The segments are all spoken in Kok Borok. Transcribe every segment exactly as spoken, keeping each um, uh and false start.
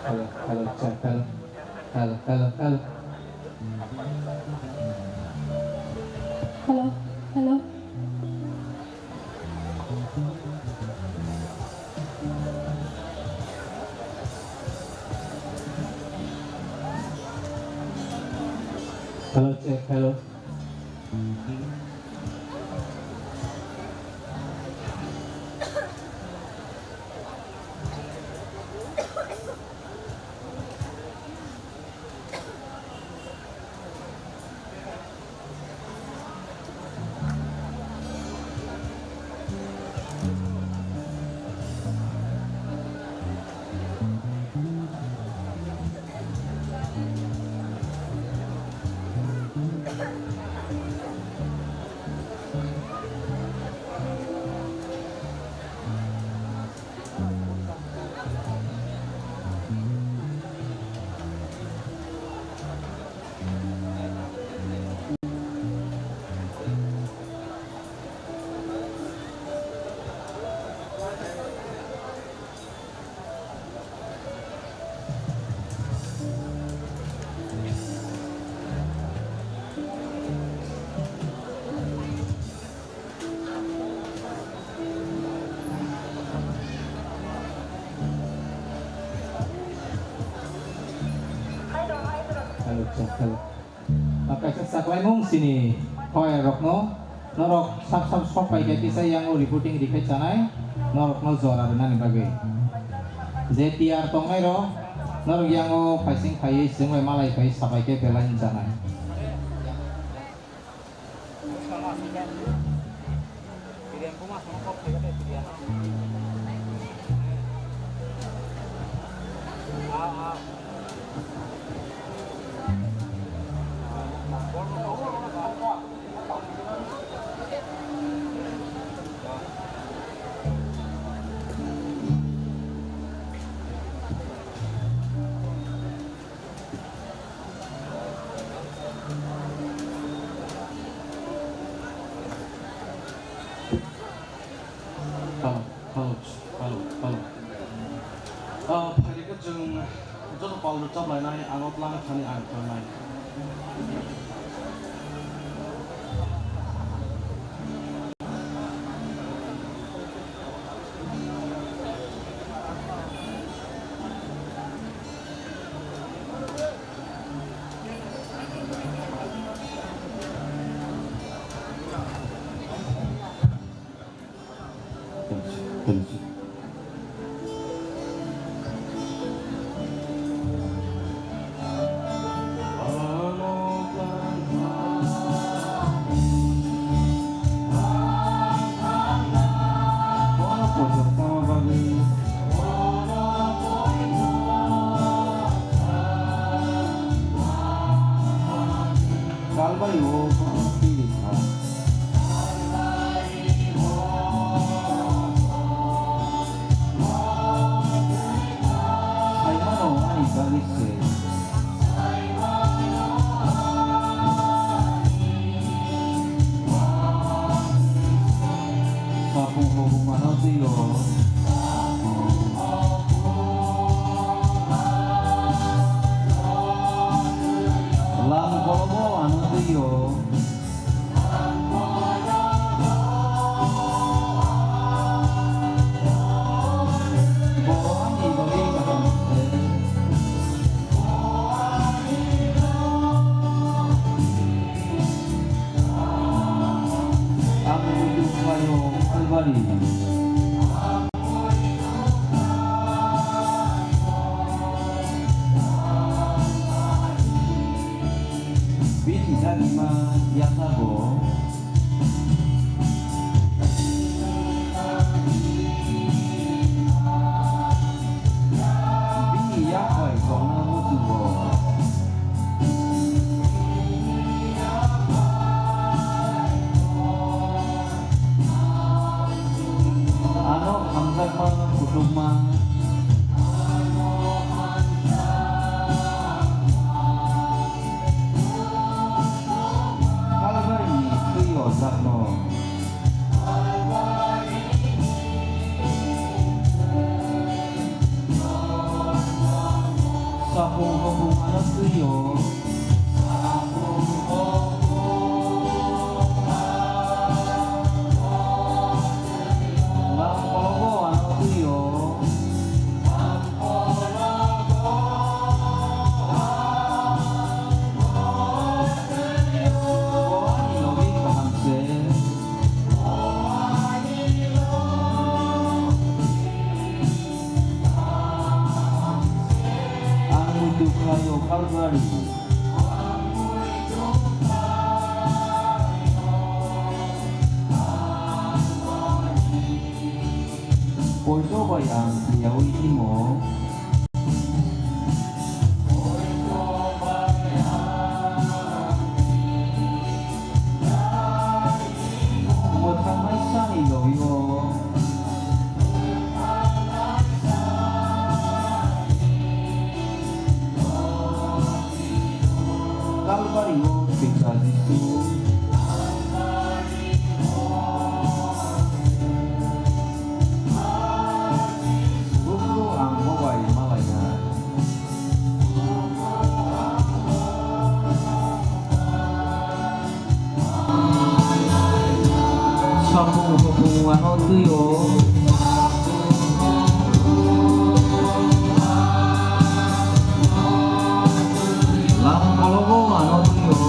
Hello, hello, check, hello. Hello, hello, hello. Hello, hello. Hello, check, hello. Hello, sir. Hello. Ah, kaisa saklaimung sini hoi rokno, norok sab sab sok pai khe kisa yang o reporting rikhe chanai, norokno jora rwnani bagwi. Je tiyar tongnai rok, norok yang o phaising phaiwi chwng bai malai phai sapai khe belai wng chanai. Hello, hello, hello, hello. Ah, phaikhe chwng joto pal rwchap lainai, ano twlang thani ang thangnai. Kalbai o tini kha. Saimano ani bagwi se. Sapung hopung ano twi o. Lam kolobo ano twi o. Bo ani bagwi kaham se. Ang video khlaio Albari. Bini jagima yasago. Bini yakhai tongna muchungo. Poito bai ang liyaui timo. Mwthangnaisani loio. Kalbario thwikha Jisu. Buphuru ang bo bai malainai. Samung hopung ano twi-o. Lam kologo ano twi-o.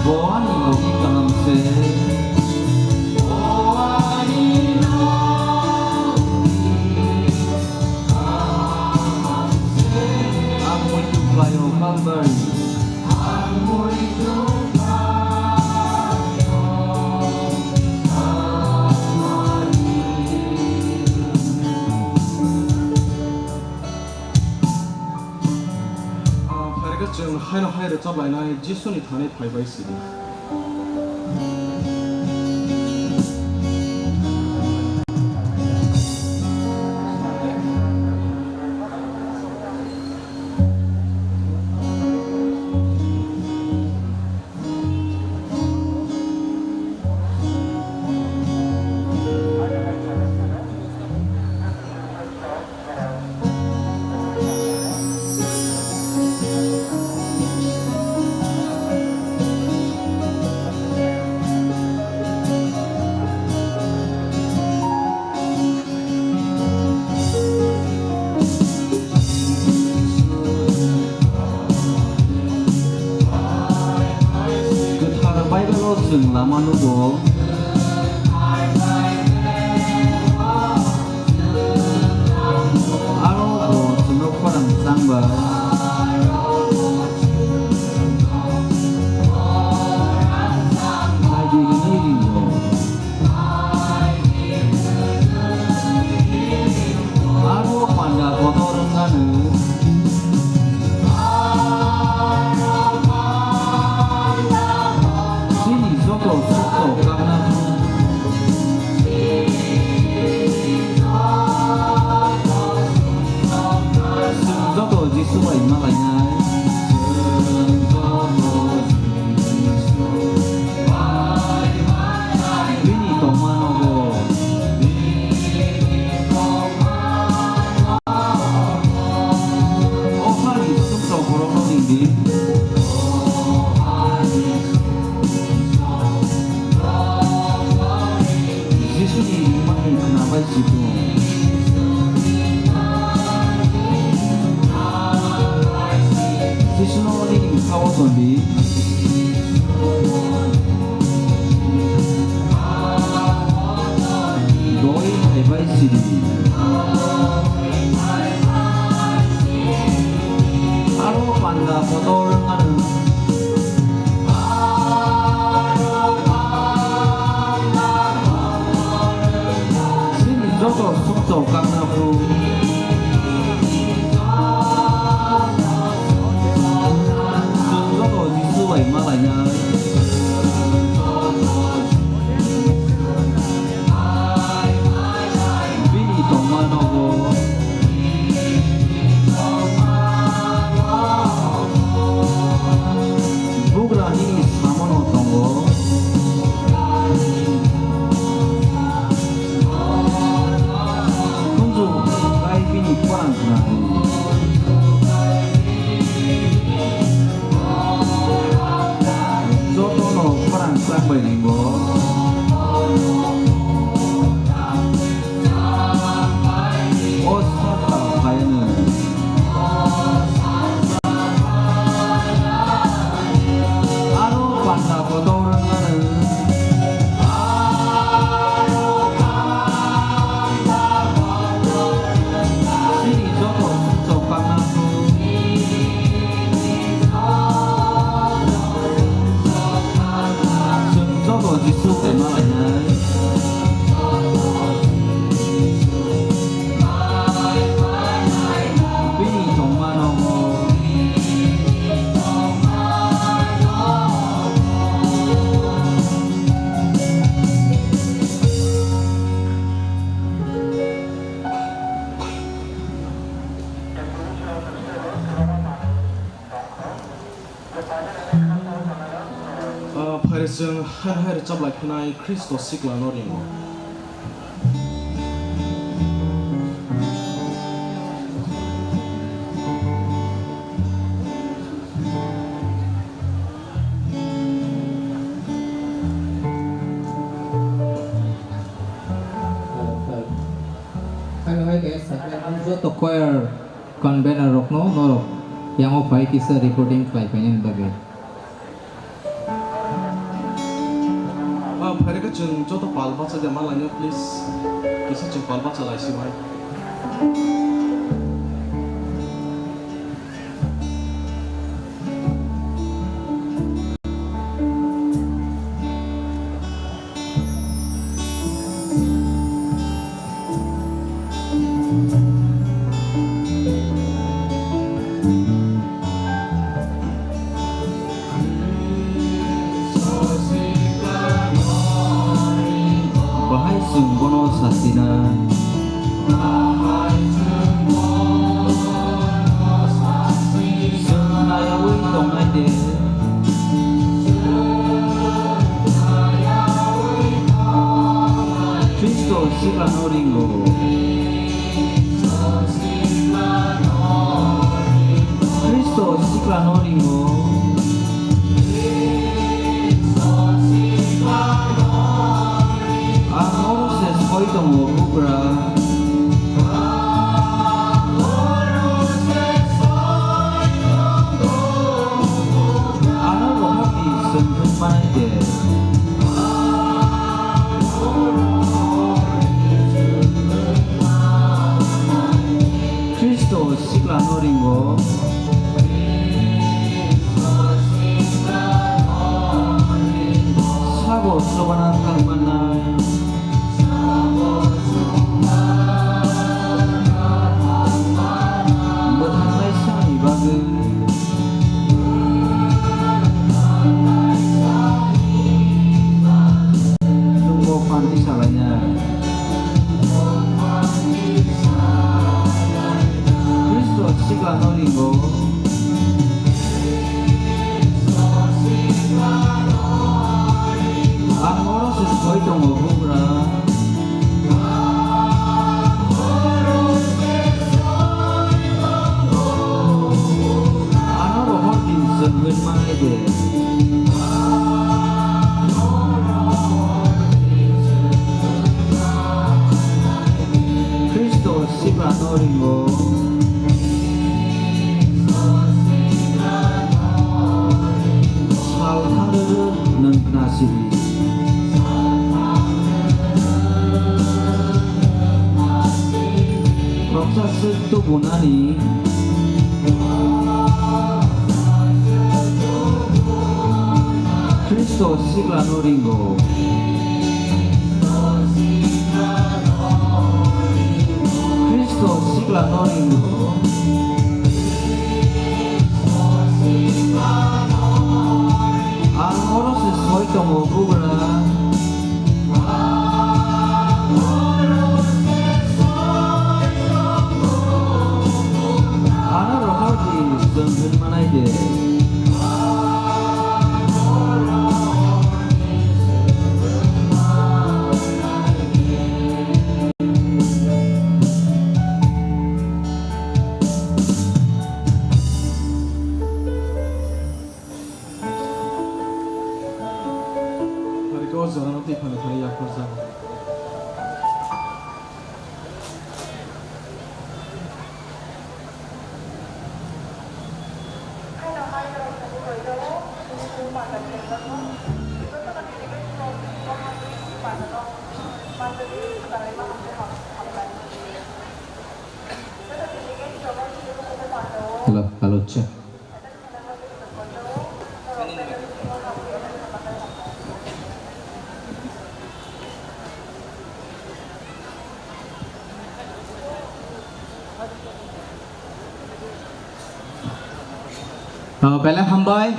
Bo ani logi kaham se. Ang muitu khlaio Calvary. Ah, phaikhe chwng haino hai rwchap lainai Jisuni thani phaibai sidi. Kwthar Bible-o chwng lama nugo. Aro bo chwngno khorang chang bai. Naidi hwnwi ringo. Aro panda kotor wngmano. Chini joto sukno kakna thung. Chwng joto Jisu bai malainai. Bini tongma nogo. O hani sukno borokno ringdi. Jisuni ringmani khwnabai sidi. Jisuno nini bwkhao tondi. Doi phaibai sidi. Aro panda kotor wngmano. Chini joto sukno kakna phuru. Chwng joto Jisu bai malainai. Bini tongma nogo. Bugrani samono tongo. Kunju bai bini khorang khna. Jotono khorang chak bai ringo. O saka phaiano. Aro panda kotor wngmano. Chini joto Chwng hai hai rwchap lai phinai Khristo sikla no ringo. Ano hai khe sakha joto choir convener rokno norok yango phai kisa recording khlai phainani bagwi. Ba phairikhe chwng joto pal bacha de malainw please. Kisa chwng pal bacha lai sibai. Bahai chwng bono sasina. Chwng nayaui tongnai de. Khristo sikla no ringo. Khristo sikla no ringo. Ang oro se soi tongo, bugra. Ano rohorni chwng hwnmanai de. Khristo sikla no ringo. Sabo chobana thang mannai. Mwthangnai sakni bagwi. Chwngbo panti salainai. Khristo sikla no ringo. Ang oro se soi tongo, bugra. Ano rohor din chwng hwnmanai de. Khristo sikla no ringo. Sal thangrwrwk nwng khnasidi. Khoroksa swk tubunani. Khristo sikla no ringo. Khristo sikla no ringo. Ang oro se soi tongo, bugra. Ano rohor di chwng hwnmanai de. Phairikhe o jorano twi phano thani yapharjago. Hello, hello, check. Oh, belai hambai,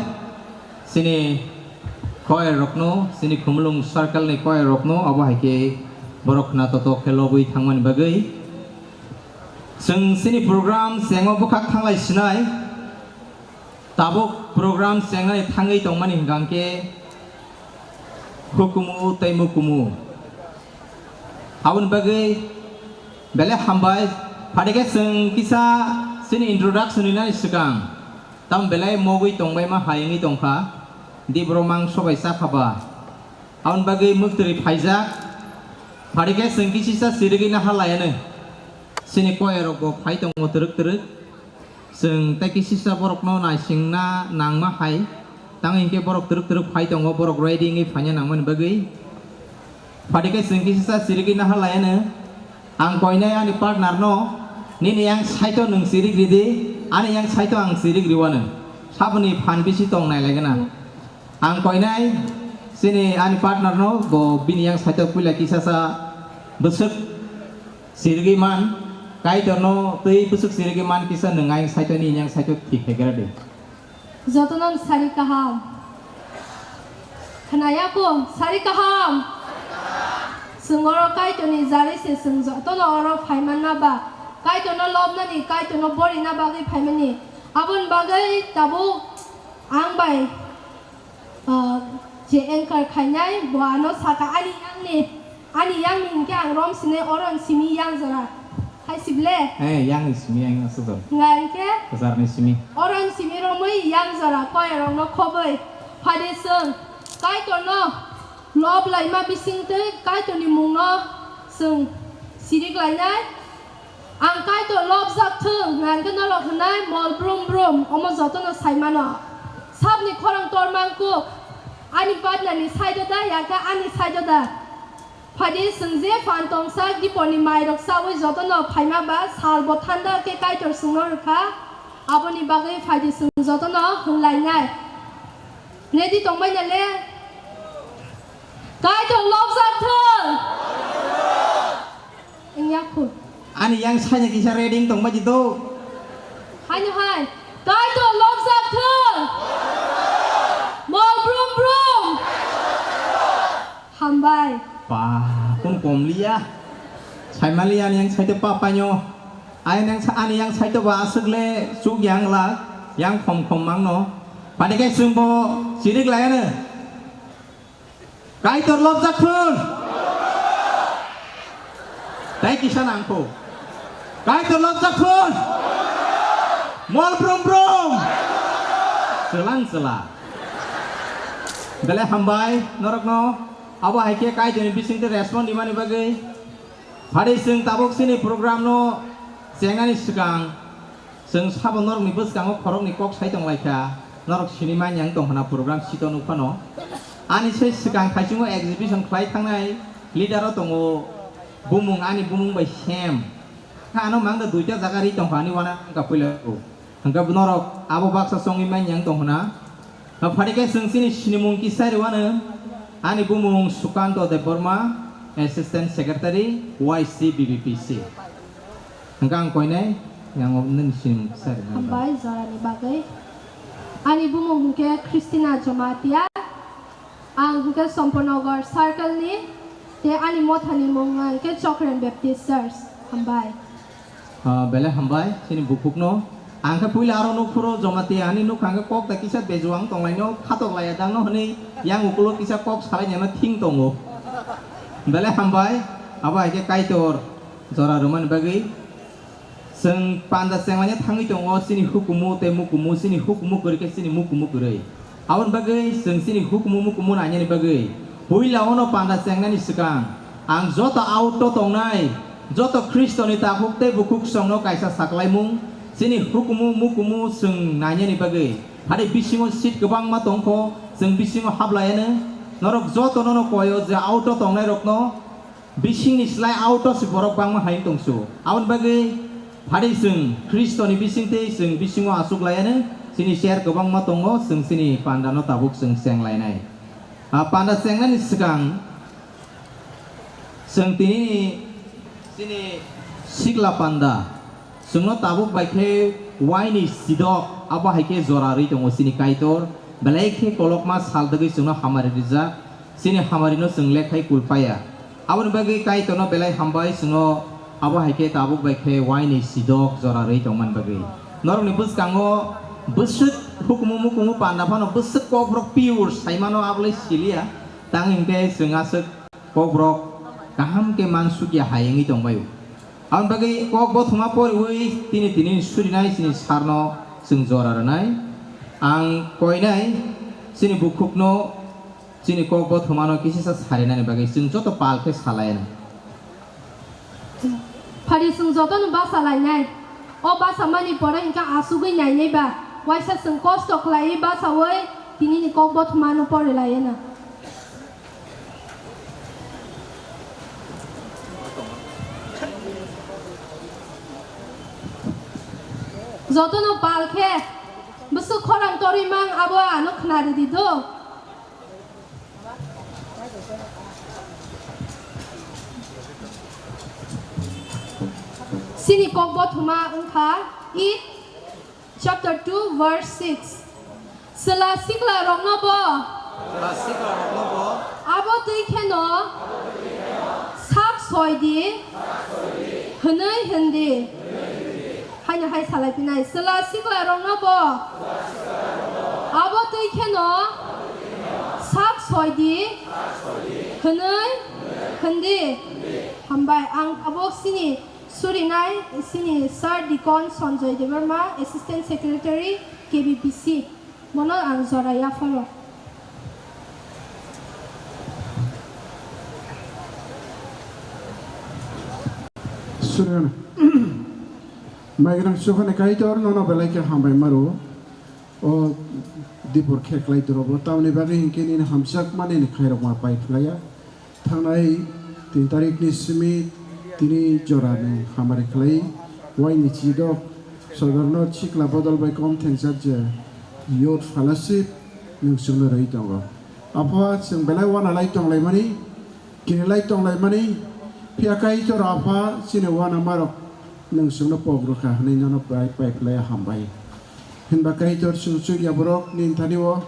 chini choir rokno, chini Khumulwng circle ni choir rokno, abo hai khe borok khna toto khe lobwi thangmani bagwi. Chwng chini program chengo bwkhak thanglai sinai. Tabuk program chengnai thangwi tongmani hwnkha khe Hukumu tei mukumu. Aboni bagwi belai hambai. Phaikhe chwng kisa chini introduction rinani swkang tamo belai mogwi tongbaima hai wngwi tongkha. Di borok mangso bai chakha ba. Aboni bagwi mwktwrwi phaijak. Phaikhe chwng kisisa sirigwi naha laianw. Chini koyarokbo phai tongo twrwk twrwk. Chwng tei kisisa borokno naisingna nangma hai. Tamo hinkhe borok twrwk twrwk phai tongo, borok ready wngwi phaina nangmani bagwi. Phaikhe chwng kisisa sirigwi naha laianw. Ang koinai ani partner no, nini yang saito nwng sirik ridi, ani yang saito ang sirik riwanw. Saboni phan bisi tong nai lagena. Ang koinai chini ani partner no, bo bini yang saito puila kisasa bwswk sirigwi man, Kaitor no twi bwswk sirigwi man kisa nwng ayang saito ni yang saito thik khe gra di. Jotono sari kaham. Khnaya ko sari kaham. Chwng oro Kaitorni jari se chwng jotono oro phaimanna ba Kaitorno lobnani, Kaitorno borina bagwi phaimani. Aboni bagwi tabuk ang bai, ah, je anchor khainai bo ano saka ani yangni. Ani yang ni hinkhe ang rom sinai oron simi yang jora. Hai sible? Eh, yang ni simi yang asuk jora. Nga hinkhe? Jar ni simi. Oron simi romwi yang jora koyarokno khobwi. Phadi chwng Kaitorno lob laima bisingtwi Kaitorni mungno chwng sirik lainai. Ang Kaitor lobjak thung, nga hinkhe norok hwnai mol brum brum, omo jotono sai mano. Sabni khorang tormang kuk, ani partner ni side o da, ya khe ani side o da. Phadi chwng je phan tongsa Diponi mairok chawi jotono phaima ba sal bo thanda khe Kaitor chwngno rwkha, aboni bagwi phadi chwng jotono hwnlainai. Ready tongbai na le? Kaitor lobjak thung! Wngya khu. Ani yang saini kisa ready tongbai di do. Haino hai. Kaitor lobjak thung! Mol brum brum! Hambai. Pa, kun komliya. Saimaliya ani yang saito pa paino. Ai nang sa-, ani yang saito ba aswk le chuk yang la, yang khom khom mangno. Padi kai chwng bo chirik laiano. Kaitor lobjak thun. Tai kisa nangkho. Kaitor lobjak thun. Mol brum brum. Chwlang chwla. Belai hambai norokno. Abo hai khe Kaitorni bisingtwi respond dimani bagwi. Phadi chwng tabuk chini program no chengnani swkang chwng sabo norokni bwskango khoroknwi kok sai tonglaikha, norok sini manya wng tongkhana program sito nukphano. Ani se swkang khaichungo exhibition khlai thangnai leader o tongo, bumung ani bumung bai same. Kha ano mangda duita jaga ri tongkha ani wana wngkha puila. Hwnkhe norok abo baksa chongwi manya wng tong hwna. Phadi khe chwng chini sinimung kisa rwano, ani bumung Sukanto Debbarma, Assistant Secretary, Y C B B P C. Hwnkhe ang koinai, yang o nini sinimung kisa rwna. Hambai jorani bagwi. Ani bumung hwnkhe Christina Jamatia. Ang hwnkhe Sompornagar circle ni, tei ani mothani mung hwnkhe Chokren Baptist Church. Hambai. Ah, belai hambai, chini bukhukno. Ang khe puila aro nukphuru Jamatia ani nukha hwnkhe kok da kisa bejuang tonglaino, khatok laiya dangno hwnwi yang ukulo kisa kok salainano thing tongo. Belai hambai, abo hai khe Kaitor jora rwmani bagwi. Chwng panda chenglaina thangwi tongo chini hukumu tei mukumu, chini hukumu kwrwi khe chini mukumu kwrwi. Aboni bagwi chwng chini hukumu mukumu nainani bagwi puila ono panda chengnani swkang ang joto auto tongnai, joto Khristoni takhuk tei bukhuk chwngno kaisa saklaimung, chini hukumu mukumu chwng nainani bagwi. Phadi bisingo seat kwbangma tongkho, chwng bisingo hablaiano norok jotono no koyo je auto tongnairokno. Bisingni slai auto se borok bangma hai wng tongsu. Aboni bagwi phadi chwng Khristoni bisingtwi chwng bisingo achuk laiano chini chair kwbangma tongo, chwng chini pandano tabuk chwng cheng lainai. A panda chengnani swkang chwng tini chini sikla panda. Chwngno tabuk bai khe waini sidok, abo hai khe jora rwi tongo chini Kaitor. Belai khe kolokma sal dagwi chwngno hamari rijak, chini hamarino chwng lekhai kulpaya. Aboni bagwi Kaitorno belai hambai chwngno, abo hai khe tabuk bai khe waini sidok jora rwi tongmani bagwi. Norokni bwskango bwswk hukumu mukumu panda phano bwswk kokborok pure saimano, abolai siliya. Tang hwnkhe chwng aswk kokborok kaham khe mansukya hai wngwi tongbaio. Aboni bagwi kok bothoma poriwi tini tini surinai chini sarno chwng jora rwnai. Ang koinai chini bukhukno chini kok bothomano kisisa sarinani bagwi chwng joto pal khe salaino. Phari chwng jotono basa lainai. O basa mani pore hwnkhe asugwi nainai ba, waisa chwng kosto khlaiwi basaui tinini kok bothomano pore laiyana. Jotono pal khe bwswk khorang torwi mang abo ano khna rwdi do. Chini kok bothoma wngkha It chapter two verse six. Chwla sikla rokno bo. Chwla sikla rokno bo. Abo twi kheno sak soi di hwnwi hwn di. Haino hai salai phinai, chwla sikla rokno bo abo twi kheno sak soi di hwnwi hwn di. Hambai, ang tabuk chini surinai chini Sir Deacon Sanjoy Debbarma, Assistant Secretary, K B B C. Bono ang jora yapharo. Suriyana. Maigrang sukhani Kaitor nono belai khe hambai maro. O dipor khe klai torobo tamni bagwi hinkhe nini hamjakmani ni khairokma pai phlaiya. Thangnai tin tarikni simi tini jorani hamari khlai waini chidok sodorno sikla bodol bai kom thengchak je youth fellowship nwng chwngno rwi tongo. Apha chwng belai wanalai tonglaimani, kirilai tonglaimani, phiya Kaitor Apha chini wanamarok nwng chwngno pok rwkha hwnwi nono pai, pai phlai hambai. Hinba Kaitor chwng chukya borok nini thani o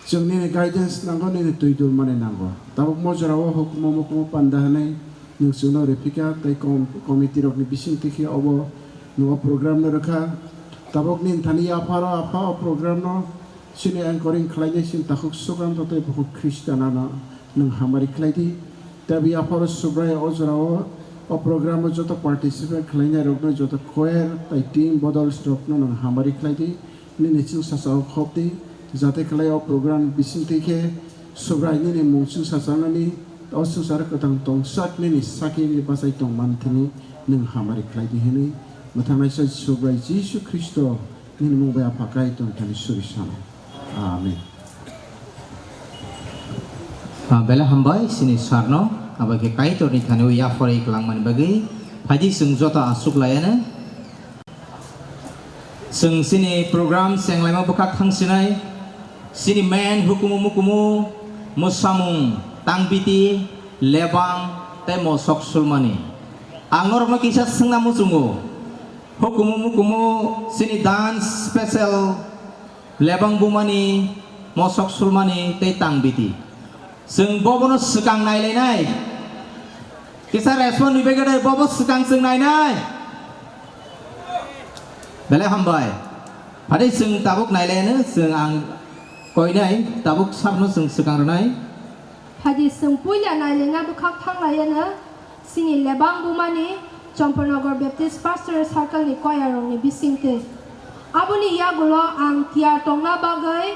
Chwng nini guidance nango, nini twi dulmani nango. Tabuk mo jorao hukumu mukumu panda hwnwi nwng chwngno rw phika tei com-, committee rokni bisingtwi khe obo nwng o program no rwkha. Tabuk nini thani yapharo apha o program no chini anchoring khlainai chini takhuk Sukanto tei bukhuk Christian ano nwng hamari khlai di. Tei yapharo Subrai o jorao o program o joto participate khlainai rokno joto choir tei team bodol rokno nwng hamari khlai di. Nini chwngsasao khop di, jate khlai o program bisingtwi khe Subrai nini mung chwngsacharnani o swngchar kwthang tongsak nini sakini bachai tongman thini nwng hamari khlai di hwnwi mwthangnaisa Subrai Jisu Khristo nini mung bai Apha Kaitor thani suri sano. Amen. Ah, belai hambai chini sarno, abo khe Kaitorni thani o yaphorwi kwlangmani bagwi. Phaidi chwng joto aswk laiano. Chwng chini program chenglaima bwkhak thangsinai, chini main hukumu mukumu, mwsamung, tangbiti, lebang, tei mosok sulmani. Ang norokno kisa swngna muchungo, hukumu mukumu chini dance special, lebang bumani, mosok sulmani tei tangbiti. Chwng bobono swkang nailainai. Kisa respond ni bagwi bobo swkang chwng nainai. Belai hambai. Phadi chwng tabuk nailaino, chwng ang koinai, tabuk sabno chwng swkang rwnai. Phadi chwng puila nailaina bwkhak thanglaino, chini lebang bumani Chompornagar Baptist Pastoral Circle ni choir rokni bisingtwi. Aboni yagulo ang tiyar tongna bagwi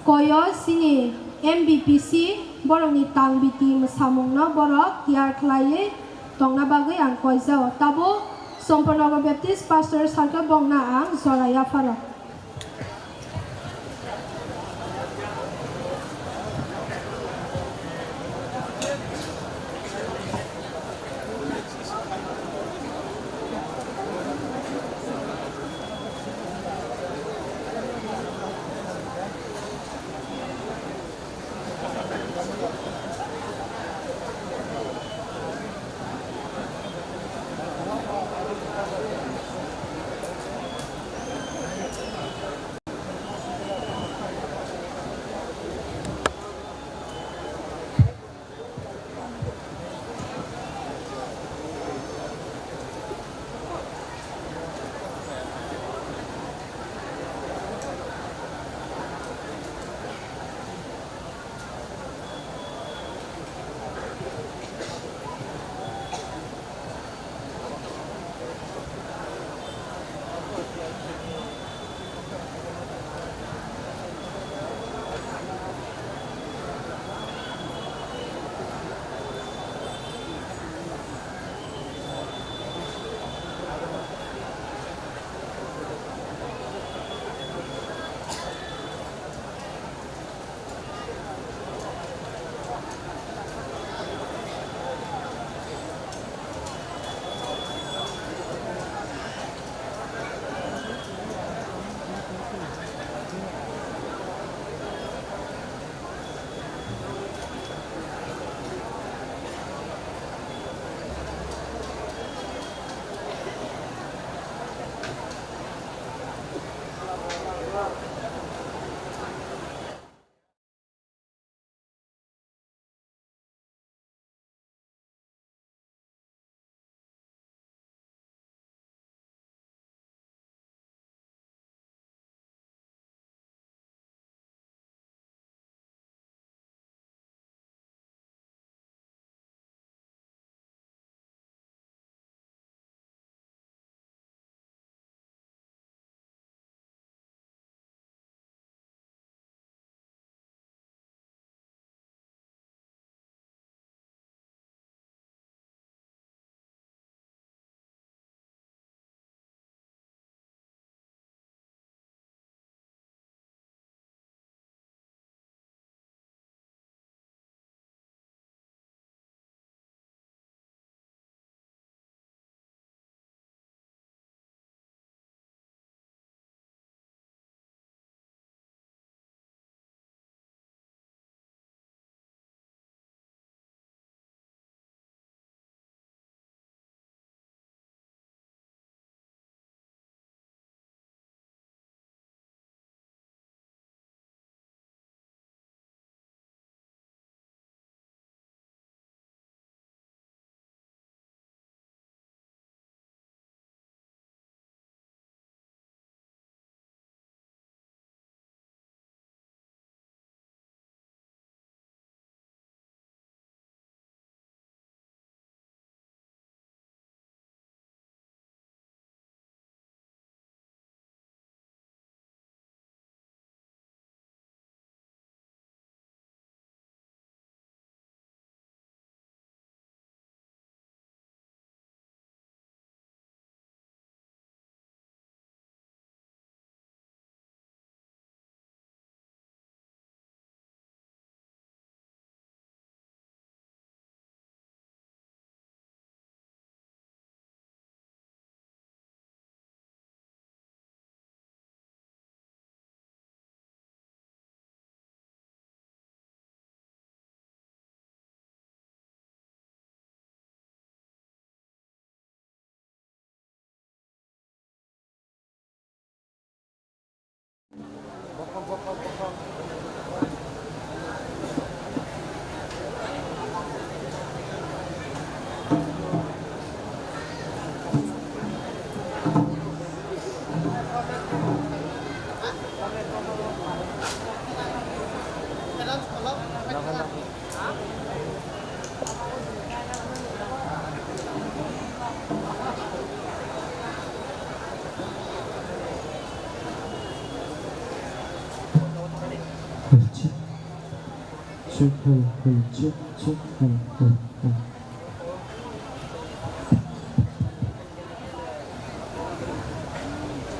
Koyo chini M B P C borokni tangbiti mwsamungno borok tiyar khlaiwi tongna bagwi ang koijao. Tabuk Chompornagar Baptist Pastor Circle bongna ang jora yapharo.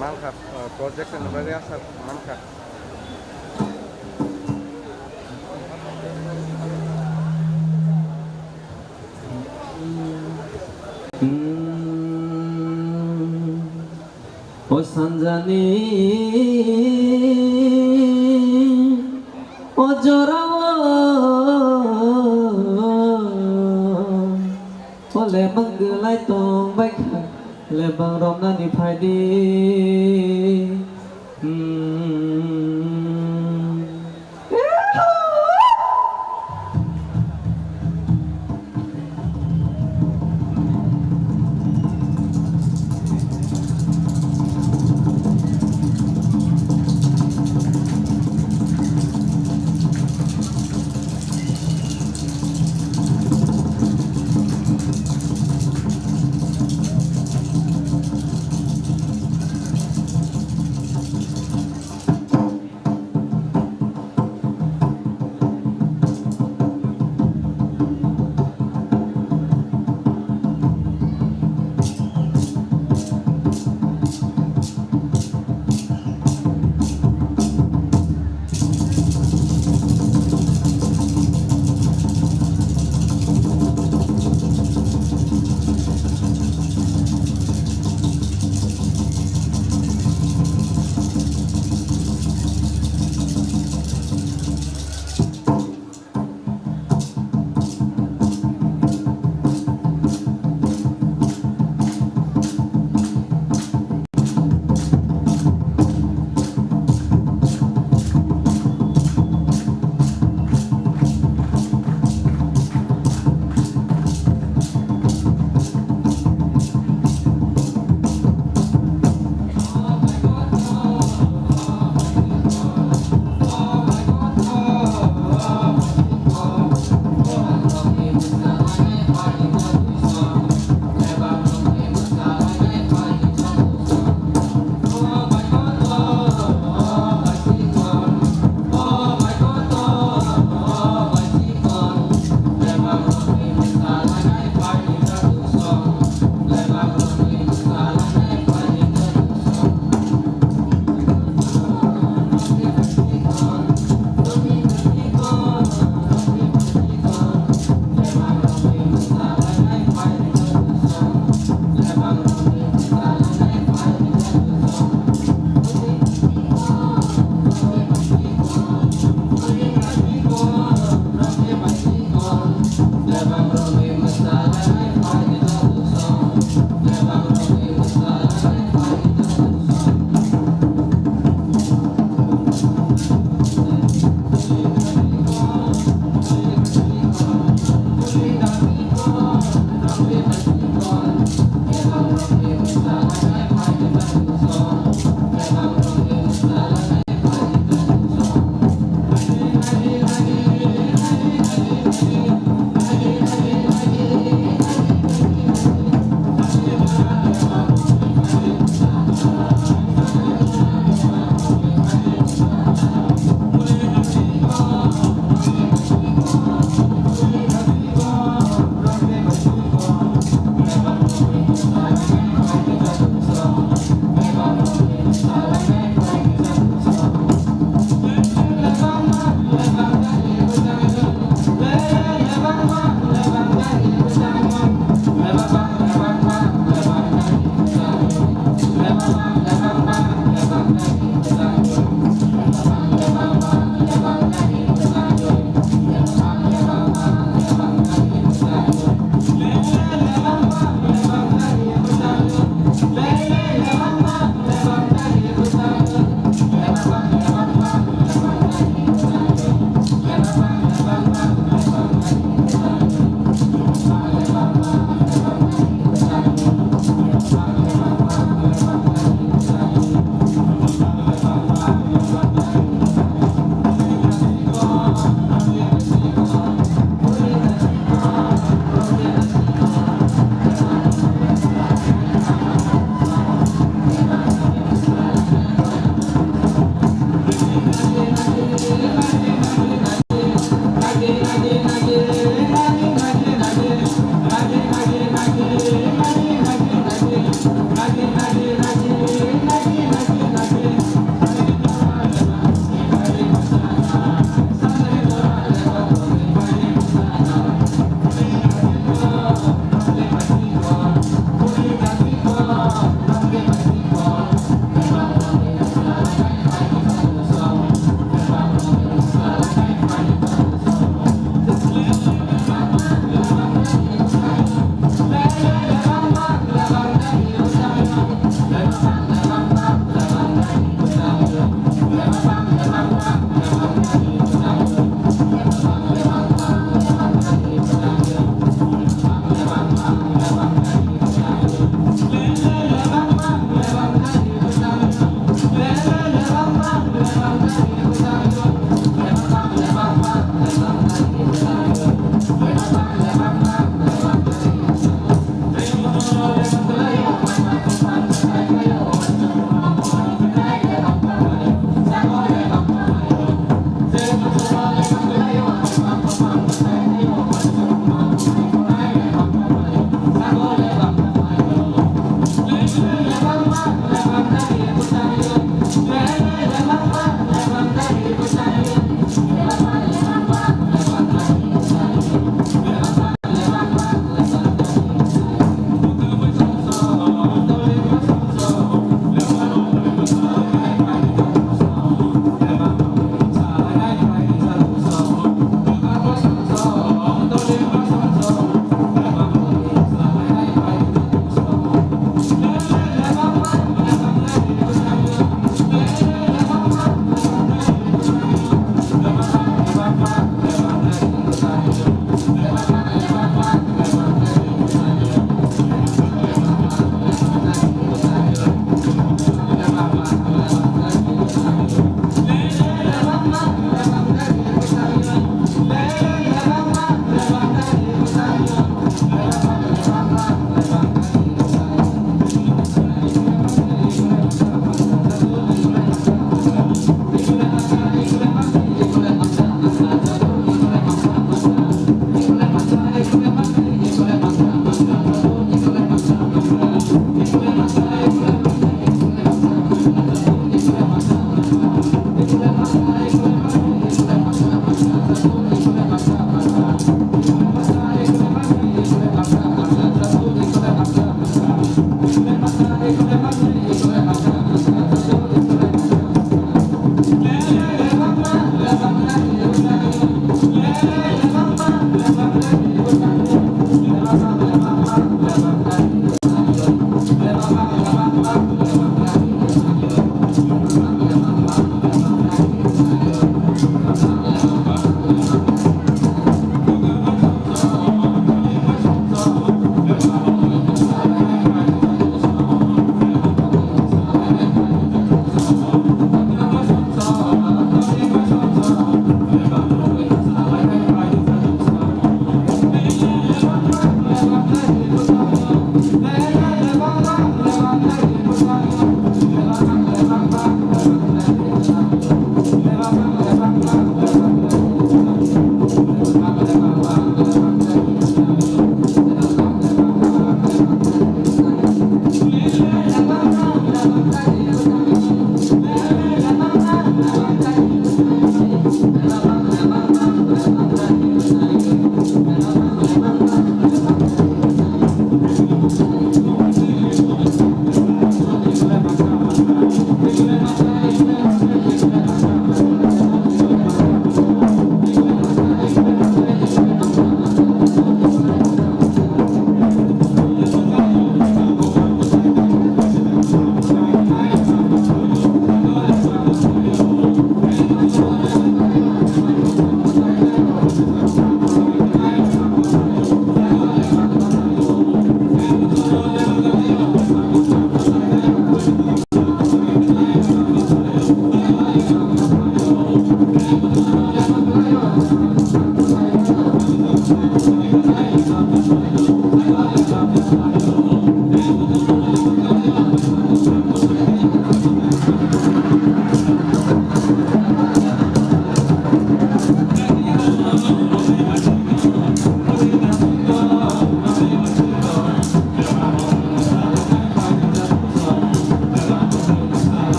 Mankha, uh, project ni bagwi aswk mankha. O sanjani o jorao, o lemang kwlai tong bai kha, lemang romnani phai di. Hmm.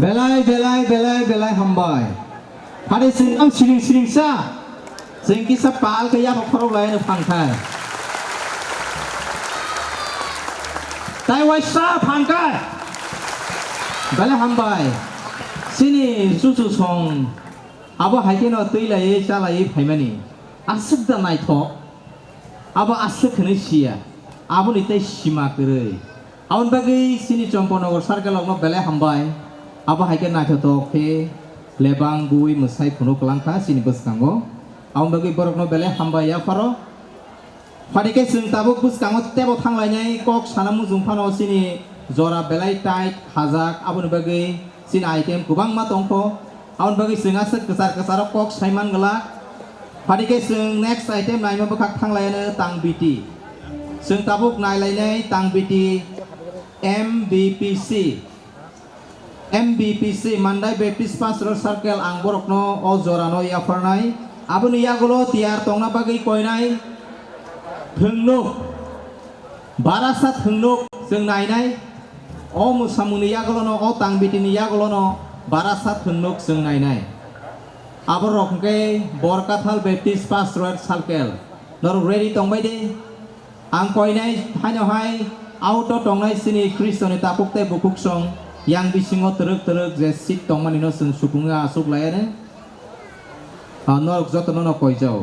Belai, belai, belai, belai hambai. Phari chwng ang siring siring sa. Chwng kisa pal khe yapha khorok lai no phang thai. Tai waisa phang kha. Belai hambai. Chini chuchu song abo hai kheno twi lai cha lai phaimani. Aswk da naithok. Abo aswk hwnwi siya, aboni tei sima kwrwi. Aboni bagwi chini Champanagar circle rokno belai hambai. Abo hai khe naithothok khe lebang bui mwsai phunuk kwlang kha chini bwskango. Aboni bagwi borokno belai hambai yapharo. Phadi khe chwng tabuk bwskango tebo thanglainai kok sana muchung phano chini jora belai tight khajak, aboni bagwi chini item kwbangma tongkho. Aboni bagwi chwng aswk kwchar kwcharo kok saiman glak. Phadi khe chwng next item naima bwkhak thanglaiano tang biti. Chwng tabuk nailainai tang biti M B P C. M B P C, Mandai Baptist Pastoral Circle, ang borokno o jorano yapharnai. Aboni yagulo tiyar tongna bagwi koinai thwngnuk, barasa thwngnuk chwng nainai. O mwsamungni yagulono, o tangbitini yagulono barasa thwngnuk chwng nainai. Aborok hwnkhe Borkathal Baptist Pastoral Circle. Norok ready tongbai de? Ang koinai haino hai auto tongnai chini Khristoni takhuk tei bukhuksong yang bisingo twrwk twrwk je seat tongmani no chwng supungwi achuk lai ani. Ah, norok jotono no koijao.